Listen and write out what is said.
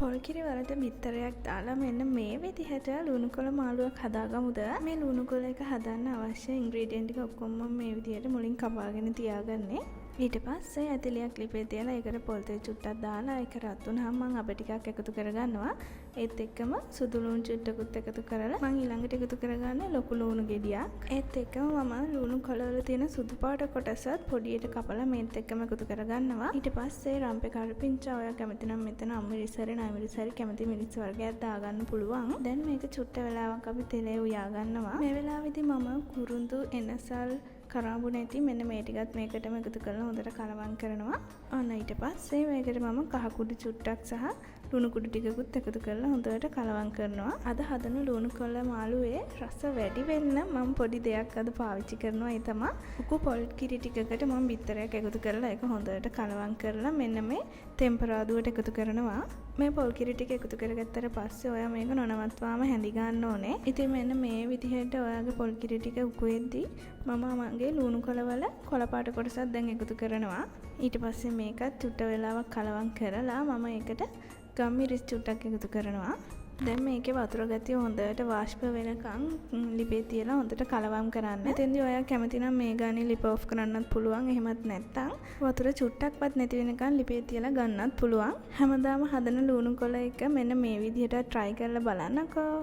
පොල් කිරි වලට බිත්තරයක් දාලා මෙන්න මේ විදිහට ලුණු කොළ මාළුවක් හදාගමුද? මේ ලුණු කොළ එක හදන්න අවශ්‍ය ඉන්ග්‍රීඩියන්ට් ටික ඔක්කොම මම මේ විදිහට මුලින් කපාගෙන තියාගන්නේ. ඊට පස්සේ ඇතිලියක් ලිපේ තියලා ඒකට පොල් තෙල් චුට්ටක් දාලා, ඒක රත් වුණාම මං අබ ටිකක් එකතු කරගන්නවා. ඒත් එක්කම සුදු ලුණු චුට්ටකුත් එකතු කරලා මං ඊළඟට එකතු කරගන්නේ ලොකු ලුණු ගෙඩියක්. ඒත් එක්කම මම ලුණු කොළ වල තියෙන සුදු පාට කොටසත් පොඩියට කපලා මේත් එක්කම එකතු කරගන්නවා. ඊට පස්සේ රම්පෙ කරපිංචා, ඔයා කැමති නම් මෙතන අමුමිරිස් හරි නයි මිරිස් හරි කැමති මිරිස් වර්ගයක් දාගන්න පුළුවන්. දැන් මේක චුට්ට වෙලාවක් අපි තෙලේ උයා ගන්නවා. මේ වෙලාවේදී මම කුරුඳු, එනසල්, කරාඹු නැටි මෙන්න මේ ටිකත් මේකටම එකතු කරලා හොඳට කලවම් කරනවා. ඔන්න ඊට පස්සේ මේකට මම කහ කුඩු චුට්ටක් සහ ලුණු කුඩු ටිකකුත් එකතු කරලා හොඳට කලවම් කරනවා. අද හදන ලුණු කොළ මාළුවේ රස වැඩි වෙන්න මම පොඩි දෙයක් අද පාවිච්චි කරනවා. ඒ තමා උකු පොල් කිරි ටිකකට මම බිත්තරයක් එකතු කරලා, ඒක හොඳට කලවම් කරලා මෙන්න මේ තෙම්පරාදුවට එකතු කරනවා. මේ පොල් කිරි ටික එකතු කරගත්තට පස්සේ ඔයා මේක නොනවත්වාම හැඳි ගන්න ඕනේ. ඉතින් මෙන්න මේ විදිහට ඔයාගේ පොල් කිරි ටික උකු වෙද්දි මම මගේ ලුණු කොළවල කොළ පාට කොටසක් දැන් එකතු කරනවා. ඊට පස්සේ මේකත් චුට්ට වෙලාවක් කලවම් කරලා මම ඒකට ගම්මිරිස් චුට්ටක් එකතු කරනවා. දැන් මේකේ වතුර ගතිය හොඳට වාෂ්ප වෙනකන් ලිපේ තියලා හොඳට කලවම් කරන්න. මෙතෙන්දී ඔයා කැමති නම් මේ ගානේ ලිප ඔෆ් කරන්නත් පුළුවන්. එහෙමත් නැත්නම් වතුර චුට්ටක්වත් නැති වෙනකන් ලිපේ තියලා ගන්නත් පුළුවන්. හැමදාම හදන ලුණු කොළ එක මෙන්න මේ විදිහට try කරලා බලන්නකෝ.